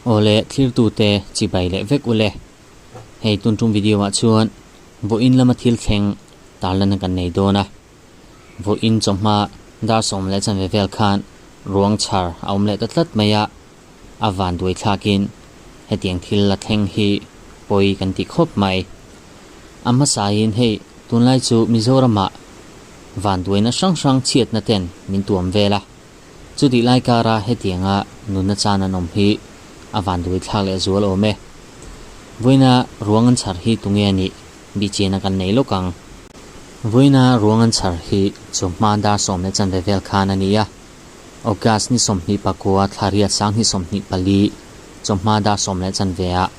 Awle thlirtute chibai leh vek ule. Hei tun tum video ah chuan vawiin lama thil thleng tarlan kan nei dawn a. Vawiin chawhma dar sawm leh chanve vel khan ruang chhar a awm leh ta tlat mai a, a van duai thlakin hetiang thil la thleng hi pawi kan ti khawp mai. A hmasain hei tunlai chu Mizoramah van duaina hrang hrang chhiatna ten min tuam vel a. Chutih lai kara hetianga nunna chan an awm hi a van duai thlak leh zual awm e. Vawiina ruang an chhar hi tunge a nih bihchiana kan nei lawk ang. Vawiina ruang an chhar hi chawhma dar 10:15 vel khan a ni a. August ni 29 thla riat 2024 chawhma dar 10:15 ah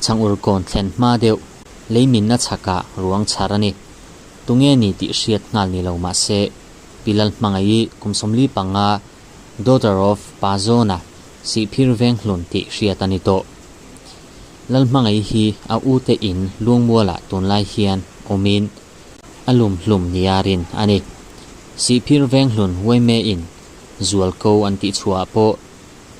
Chhangur kawn thlen hma deuh leiminna chhakah ruang chhar a ni. Tunge ni tih hriat nghal ni lo mahse Pilal hmangaih kum 45 daughter of Pazona Sihphir Venghlun tih hriat a ni tawh. Lal hmangaih hi a u te in Luangmualah tunlai hian awmin a lum hlum niarin a ni. Sihphir Venghlun Waime in zual ko an tih chhuah pawh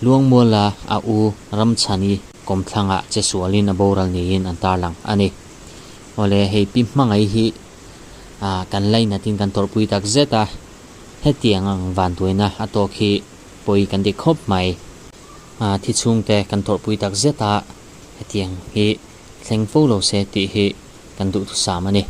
Luangmuala a u Ramchhani kawmthlangah che sualin a boral niin an tarlang a ni. Awle hei pi hmangaih hi kan lainatin kan tawrhpui tak zet a, hetiang ang vantuaina a tawk hi pawi kan ti khawp mai. Thi chhungte kan tawrhpui tak zet a, hetiang hi thleng fo lo se tih hi kan duhthusam a ni.